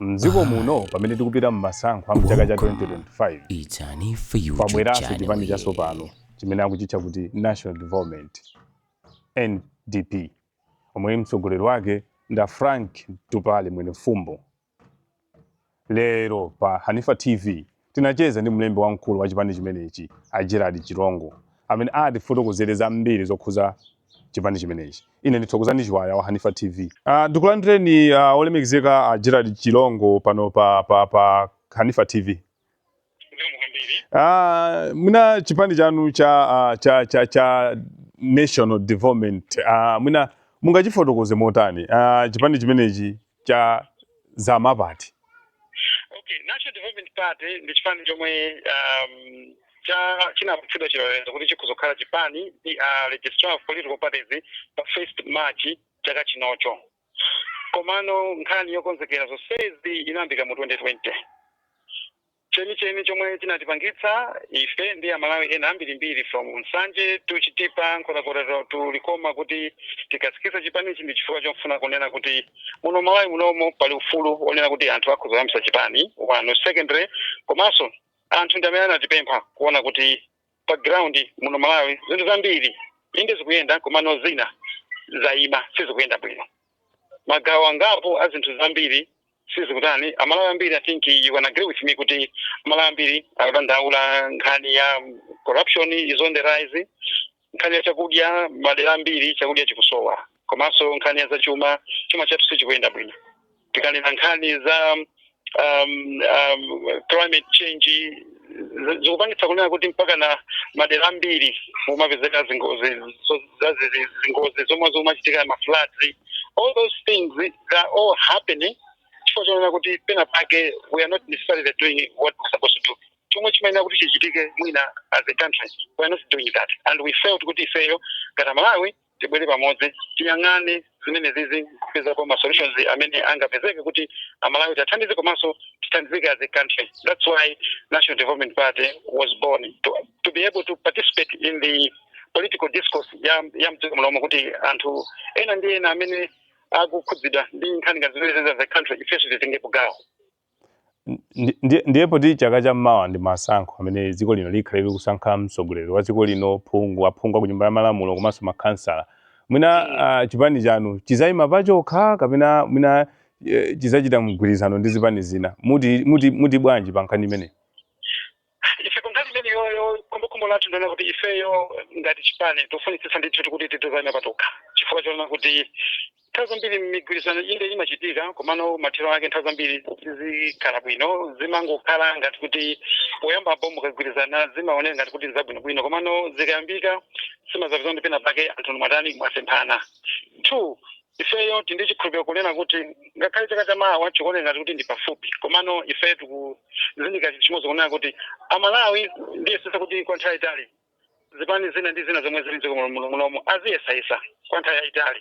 Mdziko muno pamene tikupita m'masankho a mchaka cha Welcome. 2025, It's Hanifa YouTube pabweranso channel chipani here. chatsopano chimene akuchitcha kuti National Development, NDP, omwe mtsogoleri wake nda Frank Tupale Mwenefumbo. Lero pa Hanifa TV tinacheza ndi mlembi wamkulu wa chipani chimenechi, a Gerald Chilongo, amene atifotokozere zambiri zokhuza chipani chimenechi. Ine ndi Thokozani Chiwaya wa Hanifa TV. Ndikulandireni olemekezeka a Gerald Chilongo pano pa Hanifa TV. Zikomo kwambiri. Mwina chipani chanu cha National Development, mwina mungachifotokoze motani? Chipani chimenechi cha zamapati? Okay, National Development Party ndi chipani chomwe cha chinapatsidwa chilolezo kuti chikhoza kukhala chipani ndi Registrar of Political Parties pa 1st March chaka chinocho. Komano nkhani yokonzekera zonsezi inayambika mu 2020. Chenicheni chomwe chinatipangitsa ife ndi Amalawi ena ambirimbiri from Nsanje to Chitipa, Nkhotakota to Likoma kuti tikasikise chipanichi ndi chifukwa chofuna kunena kuti muno Malawi munomo pali ufulu onena kuti anthu akhoza kuyambisa chipani, one. Secondary, komanso anthu ndi amene anatipempha kuona kuti pa ground muno Malawi zinthu zambiri inde zikuyenda, komano zina zayima, sizikuyenda bwino. Magawo angapo a zinthu zambiri sizikutani. Amalawi ambiri, I think you can agree with me kuti Amalawi ambiri akudandaula. Nkhani ya corruption is on the rise, nkhani ya chakudya, madera ambiri chakudya chikusowa, komanso nkhani ya zachuma, chuma chathu sichikuyenda bwino. Tikanena nkhani za climate change, zikupangitsa kunena kuti mpaka na madera ambiri mumapezeka zingozi zingozi zomwe zomachitika, ma floods, all those things, they are all happening chifukwa chonena kuti pena pake we are not necessarily doing what we're supposed to do, chomwe chimayenera kuti chichitike mwina as a country. We are not doing that, and we felt kuti ifeyo ngati Malawi tibwere pamodzi, tiyang'ane zimene zizi, kupezapo ma solutions amene angapezeke kuti Amalawi tithandize komanso tithandizike as a country. That's why National Development Party was born, to be able to participate in the political discourse ya mdziko munomo, kuti anthu ena ndi ena amene akukhudzidwa ndi nkhani ngati zimene zizi as a country, ifenso titengepo gawo. Ndiye poti chaka chammawa ndi masankho amene dziko lino likhale likusankha mtsogoleri wa dziko lino, phungu, aphungu ku Nyumba ya Malamulo komanso makhansala, mwina chipani chanu chizayima pachokha kapena mwina chizachita mgwirizano ndi zipani zina? Muti bwanji pa nkhani imeneyi? Ife pa nkhani imeneyoyo, khumbokhumbo lathu ndiona kuti ifeyo ngati chipani tofunitsitsa ndithu kuti titazayima patokha, chifukwa choona kuti nthawi zambiri migwirizano inde imachitika, komano mathero ake nthawi zambiri sizikhala bwino. Zimangokhala ngati kuti poyambapo mukagwirizana zimaoneka ngati kuti nzabwinobwino, komano zikayambika simazapeza kuti pena pake anthu mwatani, mwasemphana. Two, ifeyo tindi chikhulupiriro kunena kuti ngakhale chaka chamawa chikuoneka ngati kuti ndi pafupi, komano ifeyo tikuzindikira chinthu chimodzi, kunena kuti Amalawi ndiyesesa kuti kwa nthawi yayitali zipani zina ndi zina zomwe zili mdziko muno munomo aziyesayesa kwa nthawi yayitali,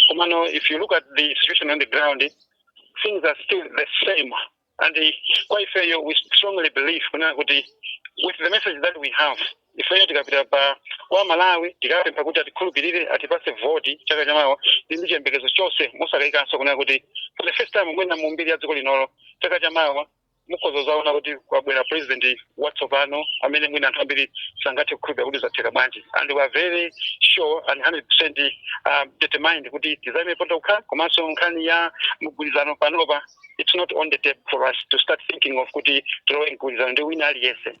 komano if you look at the situation on the ground, things are still the same. And kwa ifeyo, we strongly believe kunena kuti with the message that we have, ifeyo tikapita pa kwa Malawi tikapempha kuti atikhulupirire, atipase voti chaka chamawa, ndi chiyembekezo chonse mosakayikanso kunena kuti for the first time mwina mu mbiri ya dziko linolo, chaka chamawa mukhoza zaona kuti kwabwera president watsopano amene mwina anthu ambiri sangathe kukhulupirira kuti zatheka bwanji. And we are very sure and 100% determined kuti tizayime patokha. Komanso nkhani ya mgwirizano panopa, it's not on the table for us to start thinking of kuti tilowe mgwirizano ndi wina aliyense.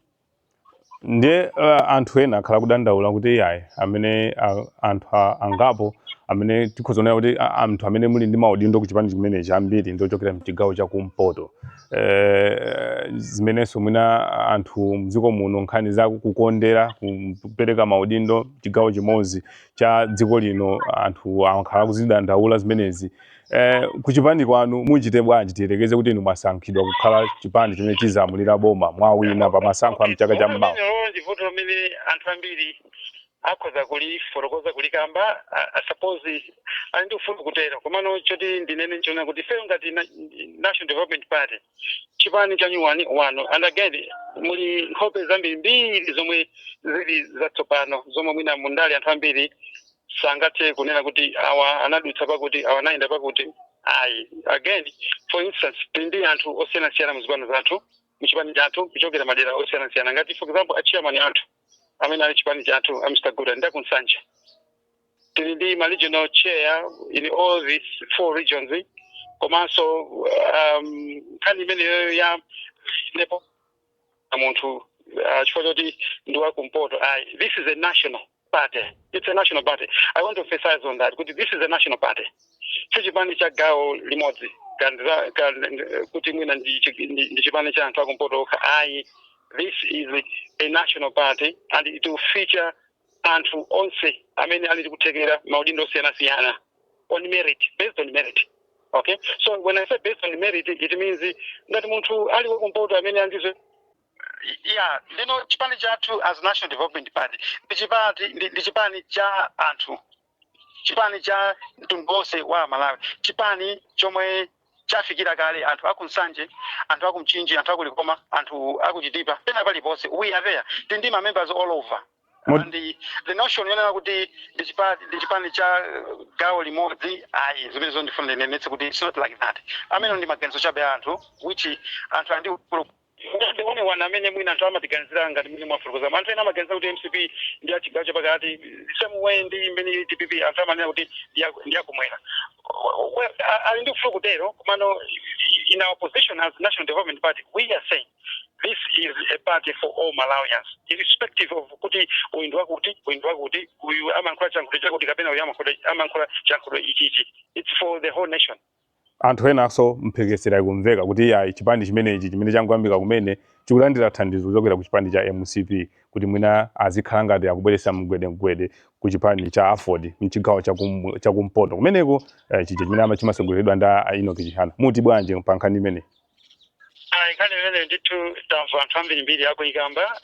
Ndiye anthu ena akhala kudandaula kuti iyayi, amene anthu angapo amene tikhoza kunena kuti anthu amene muli ndi maudindo ku chipani chimenechi ambiri ndi ochokera mchigawo cha kumpoto, zimenenso mwina anthu mdziko muno nkhani za kukondera kupereka maudindo chigawo chimodzi cha dziko lino, anthu akhala kuzidandaula zimenezi. Kuchipani kwanu muchite bwanji, tiyerekeze kuti inu mwasankhidwa kukhala chipani chimene chizamulira boma, mwawina pa masankho a mchaka cha mmawa? Limenelo ndi vuto limene anthu ambiri akhoza kulifotokoza, kulikamba. I suppose ali ndi ufulu kutero, komano choti ndinene nchona kuti ifeyo ngati National Development Party, chipani cha new one wano, and again muli nkhope zambirimbiri zomwe zili zatsopano, zomwe mwina mundali anthu ambiri sangathe kunena kuti awa anadutsa pakuti, awa anayenda pakuti. Ayi, again, for instance, tili ndi anthu osiyanasiyana muzipani zathu, muchipani chathu, kuchokera madera osiyanasiyana. Ngati, for example, a chairman athu amene ali chipani chathu, a Mr Guta, ndi akuNsanje. Tili ndi ma regional chair in all these four regions. Komanso nkhani imeneyo ya nepo munthu chifukwa choti ndi wakumpoto, ayi. This is a national party. It's a national party. I want to emphasize on that, kuti this is a national party, si chipani cha gawo limodzi kuti mwina ndi chipani cha anthu akumpoto okha, ayi. This is a national party and it will feature anthu onse amene ali kuthekera maudindo osiyanasiyana on merit, based on merit, okay? So when I say based on merit, it means ngati munthu ali wakumpoto amene andizo, yeah. Ndino chipani chathu as National Development Party ndi chipani cha anthu, chipani cha mtundu wonse wa Malawi, chipani chomwe chafikira kale anthu akuNsanje, anthu akuMchinji, anthu akuLikoma, anthu akuChitipa, pena paliponse. We are there. Tili ndi ma members all over. And the notion yonena kuti ndi chipani cha gawo limodzi, ayi. Zimenezo ndifuna ndinenetse kuti it's not like that. Amene ndi maganizo chabe a anthu, which anthu andi the only one amene mwina anthu amatiganizira ngati mmene mwafotokoza. Anthu ena amaganiza kuti MCP ndi achigawo chapakati, the same way ndi mmene DPP anthu amanena kuti ndi akumwera. Well, ali ndi ufulu kutero, komano in our position as National Development Party, we are saying this is a party for all Malawians, irrespective of kuti uyu ndi wakuti, uyu ndi wakuti, uyu amankhula chankhulo chakuti kapena uyu amankhula chankhulo ichichi. It's for the whole nation. Anthu enanso mphekesera ikumveka kuti ayi, chipani chimenechi chimene changoyambika kumene chikulandira thandizo kuchokera ku chipani cha MCP, kuti mwina azikhala ngati akubweretsa mgwedemgwede ku chipani cha AFORD mchigawo chakumpoto kumeneko, chija chimene chimasogoleredwa ndi a Enoch Chihana. Muti bwanji pa nkhani imeneyi? Ayi, nkhani imene ndithu tamva anthu ambirimbiri akuyikamba,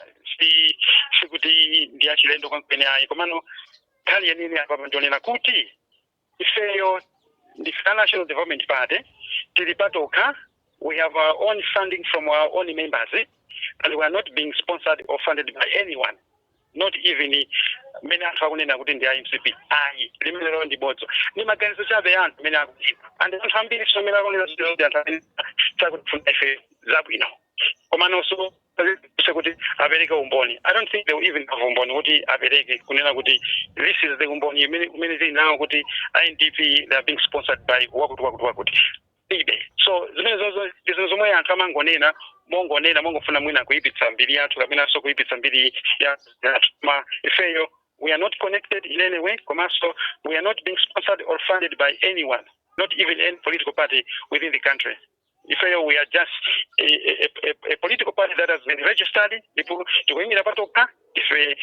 sikuti ndi achilendo kwamene, ayi. Komano nkhani yeniyeni apa ndionena kuti ifeyo ndife a National Development Party, tili patokha. We have our own funding from our own members and we are not being sponsored or funded by anyone, not even mmene anthu akunena kuti ndi a MCP, ayi. Limenelo ndi bodza, ndi maganizo chabe ya anthu amene akunena. And anthu ambiri so amene akunena ndi anthu amene sakutifuna ife zabwino. Komanso kuti apereke umboni, I don't think they will even have umboni kuti apereke kunena kuti this is the umboni umene tili nawo kuti NDP, they are being sponsored by wakuti, wakuti, wakuti. Ibe so zimene zozo ndi zinthu zomwe anthu amangonena, mongonena, mongofuna mwina kuyipitsa mbiri yathu kapenanso kuyipitsa mbiri ya yathu. Ma ifeyo, we are not connected in any way. Komanso we are not being sponsored or funded by anyone, not even any political party within the country. Ifeyo, we are just a political party that has been registered, ndipo tikuyimira patokha. Ndife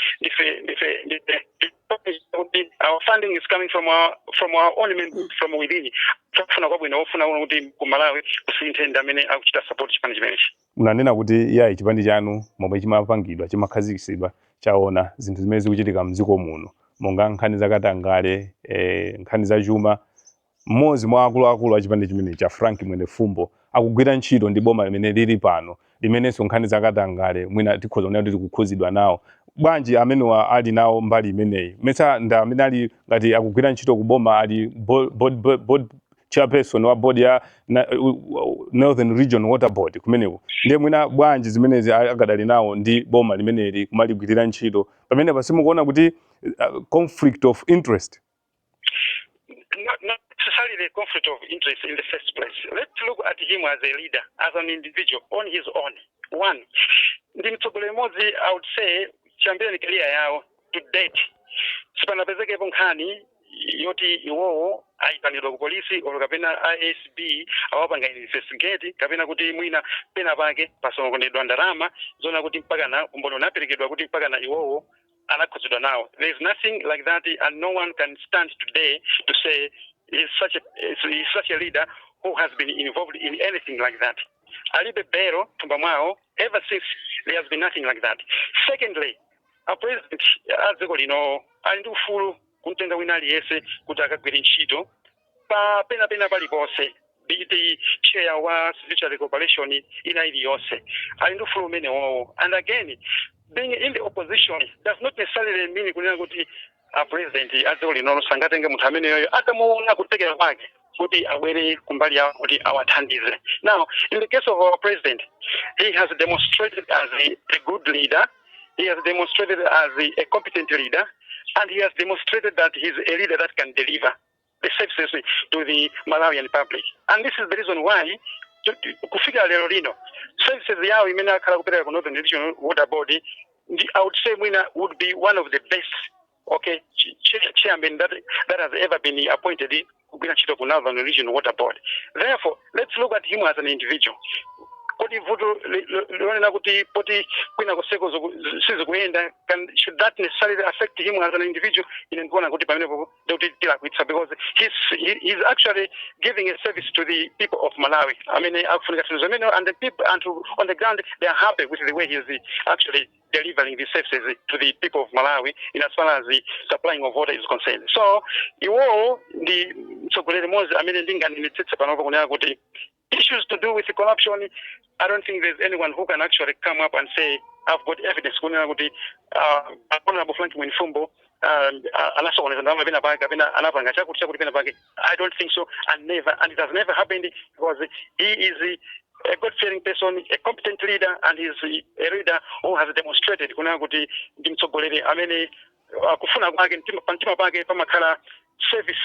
kuti our funding is coming from our own members, from within. Tafuna kwabwino, ofuna kuti ku Malawi kusinthe ndi amene akuchita support chipani chimenechi. Munanena kuti iyayi, chipani chanu momwe chimapangidwa, chimakhazikitsidwa, chaona zinthu zimene zikuchitika mdziko muno, monga nkhani zakatangale, nkhani zachuma. Mmodzi mwa akuluakulu a chipani chimenechi cha Frank Mwenefumbo akugwira ntchito ndi boma limene lili pano, limenenso nkhani zakatangale mwina tikhoza kunena kuti tikukhuzidwa nawo. Bwanji amenewa ali nawo mbali imeneyi? Mesa ndi amene ali ngati akugwira ntchito ku boma, ali board chairperson wa board ya Northern Region Water Board kumeneko. Ndiye mwina bwanji zimenezi akadali nawo ndi boma limeneli kumaligwirira ntchito? Pamene pasimukuona kuti conflict of interest? Not necessarily a conflict of interest in the first place. Let's look at him as a leader, as an individual, on his own. One, ndi mtsogoleri mmodzi, I would say, chiyambireni career yawo to date, sipanapezekepo nkhani yoti iwowo ayitanidwa ku polisi olo kapena ACB awapanga investigate, kapena kuti mwina pena pake pasokonedwa ndalama zona kuti mpakana umboni unaperekedwa kuti mpakana iwowo anakhudzidwa nawo. There is nothing like that and no one can stand today to say he's such a leader who has been involved in anything like that. Alibe bero thumba mwawo. Ever since, there has been nothing like that. Secondly, a president a dziko lino ali ndi ufulu kumtenga wina aliyense kuti akagwire ntchito pa pena paliponse, be it chair wa judiciary corporation ina iliyonse, ali ndi ufulu umenewowo. And again, being in the opposition does not necessarily mean kunena kuti a president a dziko linono sangatenge munthu ameneyoyo atamuona kutekera kwake. Kuti abwere kumbali yawo kuti awathandize. Now, in the case of our president, he has demonstrated as a good leader, he has demonstrated as a competent leader, and he has demonstrated that he's a leader that can deliver the services to the Malawian public. And this is the reason why kufika lero lino services yawo imene akhala kupereka ku Northern Regional Water Board I would say mwina would be one of the best, okay, chairman that has ever been appointed kugwira ntchito ku Northern Region Water Board. Therefore, let's look at him as an individual. Kodi vuto lonena kuti poti kwina koseko sizikuyenda, should that necessarily affect him as an individual? Ine ndikuona kuti pamenepo ndikuti tilakwitsa, because he's actually giving a service to the people of Malawi amene akufunika thandizo amene, and the people and on the ground, they are happy with the way he's actually delivering the services to the people of Malawi in as far as the supplying of water is concerned. So iwowo ndi mtsogoleri mmodzi amene ndinganenetsetse panopo kunena kuti issues to do with corruption, I don't think there's anyone who can actually come up and say, "I've got evidence kunena kuti Honorable Frank Mwenifumbo anasokoneza ndalama pena pake kapena anapanga chakuti chakuti pena pake." I don't think so, and never, and it has never happened, because he is a God-fearing person, a competent leader, and he's a leader who has demonstrated kunena kuti ndi mtsogoleri amene kufuna kwake pamtima pake pamakhala service,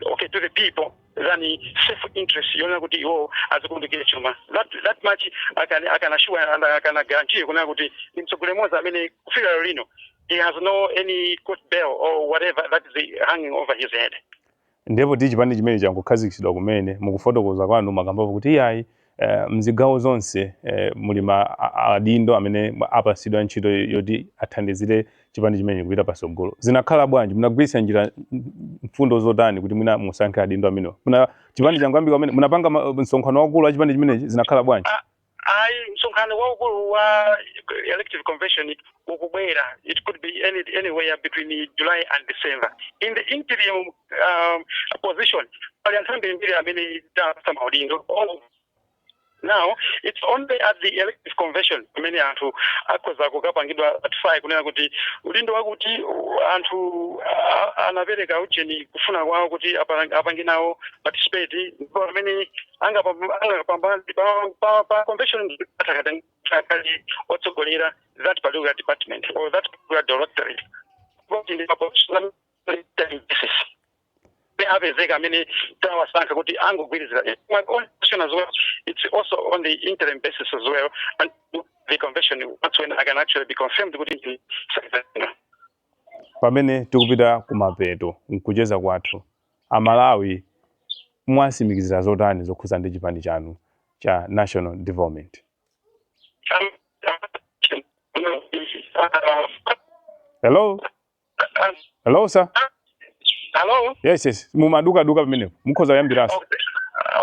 okay, to the people than self interest yonena kuti iwo azikundikire chuma. That much I can assure and I can guarantee kunena kuti ndi mtsogoleri mmodzi amene kufika lero lino he has no any court bill or whatever that is hanging over his head. Ndipo ti chipani chimene changokhazikitsidwa kumene, mukufotokoza kwanu makambapo kuti iyayi, mzigawo zonse muli ma adindo amene apasidwa ntchito yoti athandizire chipani chimene kupita pasogolo. Zinakhala bwanji? Munagwiritsa njira mfundo zotani kuti mwina musankhe adindo amenewa? Muna chipani changoyambika kumene, munapanga msonkhano wakulu wa chipani chimenechi? Zinakhala bwanji? Ayi, msonkhano waukulu wa elective convention ukubwera. It could be anywhere between July and December. In the interim position, pali anthu ambirimbiri amene tapasa maudindo. All now, it's only at the elective convention pamene anthu akhoza kukapangidwa ratify kunena kuti udindo wakuti anthu anapereka ujeni kufuna kwawo kuti apange nawo participate, ndipo pamene angapambane pa convention atakali otsogolera that particular department or that particular directorate. Kuti ndi pa basis apezeka amene tawasankha kuti angogwirizira. My own position as well, it's also on the interim basis as well, and the convention, that's when I can actually be confirmed kuti ndi secretary. Pamene tikupita kumapeto nkucheza kwathu, Amalawi mwasimikizira zotani zokhuza ndi chipani chanu cha National Development? Hello, hello, sir. Hello. Yes, mumadukaduka pamenepo, mukhoza kuyambiranso.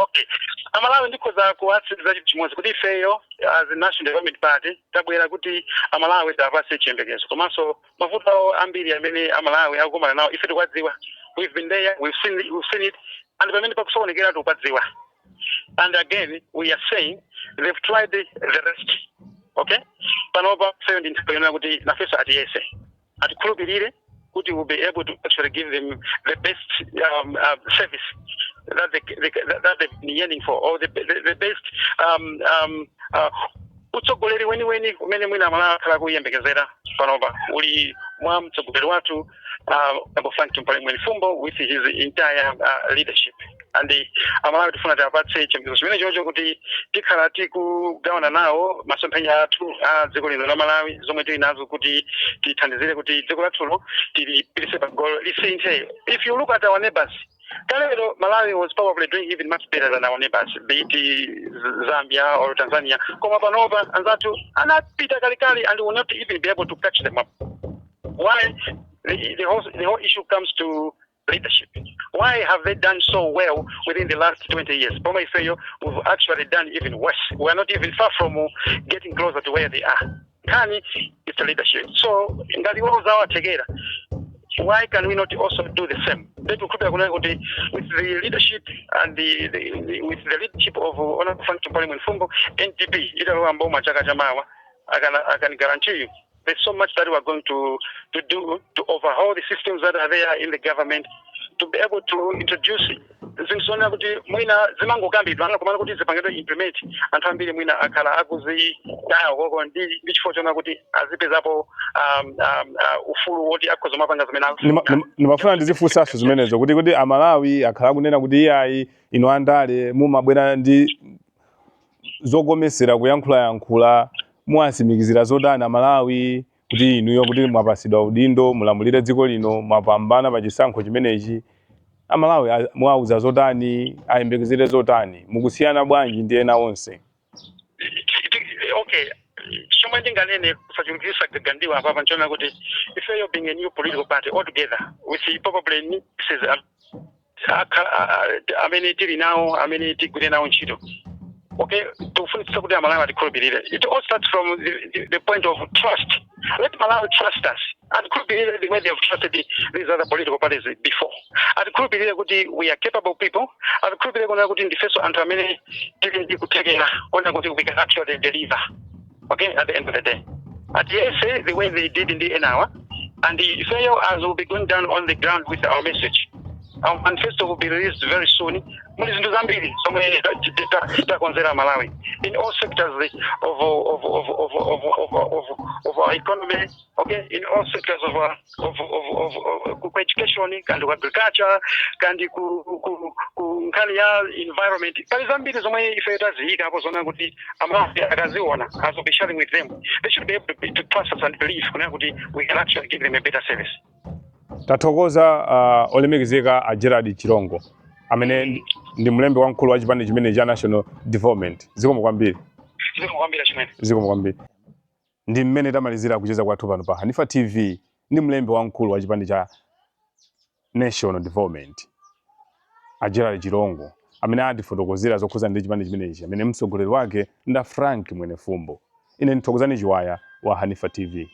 Okay. Amalawi ndikhoza kuwatsiriza chinthu chimodzi, kuti ifeyo as a National Development Party tabwera kuti Amalawi tiwapatse chiyembekezo, komanso mavuto awo ambiri amene Amalawi akukumana nawo ife tikuwadziwa. We've been there, we've seen it, and pamene pakusokonekera tikupadziwa. And again, we are saying they've tried the rest, okay? Panopa ifeyo ndi nthawi yonena kuti nafenso atiyese, atikhulupirire kuti we'll be able to actually give them the best service that they've been yearning for, or the best utsogoleri weniweni umene mwina Amalawi akhala kuyembekezera. Panopa uli mwa mtsogoleri wathu Honorable Frank Tumpale Mwenifumbo with his entire leadership, and Amalawi tifuna tiapatse chiyembekezo chimene chocho kuti tikhala tikugawana nawo masomphenya athu a dziko lino la Malawi, zomwe tili nazo kuti tithandizire kuti dziko lathulo tilipitise pagolo, lisinthe. If you look at our neighbors, kalero Malawi was probably doing even much better than our neighbors, be it Zambia or Tanzania, koma panopa anzathu anapita kalikali and will not even be able to catch them up. Why? The whole issue comes to leadership. Why have they done so well within the last 20 years? Pomwe ifeyo, we've actually done even worse. We are not even far from getting closer to where they are. Nkhani, it's leadership. So, ngati zawathekera, why can we not also do the same? Then kukhulupirira kunena kuti with the leadership and the with the leadership of Honorable Frank Tumpale Mwenifumbo, NDP italowa mboma chaka chamawa, I can guarantee you there's so much that we are going to do to overhaul the systems that are there in the government, to be able to introduce Zinthu zonena kuti mwina zimangokambidwa, komano kuti zipangidwe implement, anthu ambiri mwina akhala akuzitaya koko ndi chifukwa chonena kuti azipezapo ufulu woti akhoza mapanga zimene akufuna. Ndimafuna ndizifunsanso zimenezo kuti Amalawi akhala akunena kuti iyayi, inu andale mumabwera ndi zokomesera kuyankhulayankhula. Muwasimikizira zotani Amalawi kuti inuyo kuti mwapasidwa udindo, mulamulire dziko lino, mwapambana pa chisankho chimenechi? Amalawi muwauza zotani? Ayembekezere zotani? Mukusiyana bwanji ndi ena onse? Okay, chomwe ndinganene kusachulukisa gagandiwa apapa nchona kuti ifeyo, being a new political party altogether with probably mixes amene tili nawo, amene tigwire nawo ntchito, okay, tikufunitsitsa kuti Amalawi atikhulupirire. It all starts from the point of trust. Let Malawi trust us, atikhulupirire the way they have trusted these other political parties before. Atikhulupirire kuti we are capable people. Atikhulupirire kuona kuti ndifenso anthu amene tili ndi kuthekera kuona kuti we can actually deliver. Okay, at the end of the day, atiyese the way they did in the enawa. And ifeyo, as we'll be going down on the ground with our message, our manifesto will be released very soon. Muli zinthu zambiri zomwe takonzera Malawi in all sectors of our economy, okay, in all sectors of our, of ku education, kandi ku agriculture, kandi ku nkhani ya environment. Pali zambiri zomwe ife taziyikapo zona kuti Amalawi akaziona, as we'll be sharing with them, they should be able to trust us and believe kunena kuti we can actually give them a better service. Tathokoza, olemekezeka a Gerald Chilongo, amene ndi mlembi wamkulu wa chipani chimene cha National Development. Zikomo kwambiri. Zikomo kwambiri, chimene. Zikomo kwambiri. Ndi mmene tamalizira kucheza kwathu pano pa Hanifa TV ndi mlembi wamkulu wa chipani cha National Development, a Gerald Chilongo, amene atifotokozera zokhudzana ndi chipani chimenechi, amene mtsogoleri wake nda Frank Mwenefumbo. Ine ndithokozani Chiwaya wa Hanifa TV.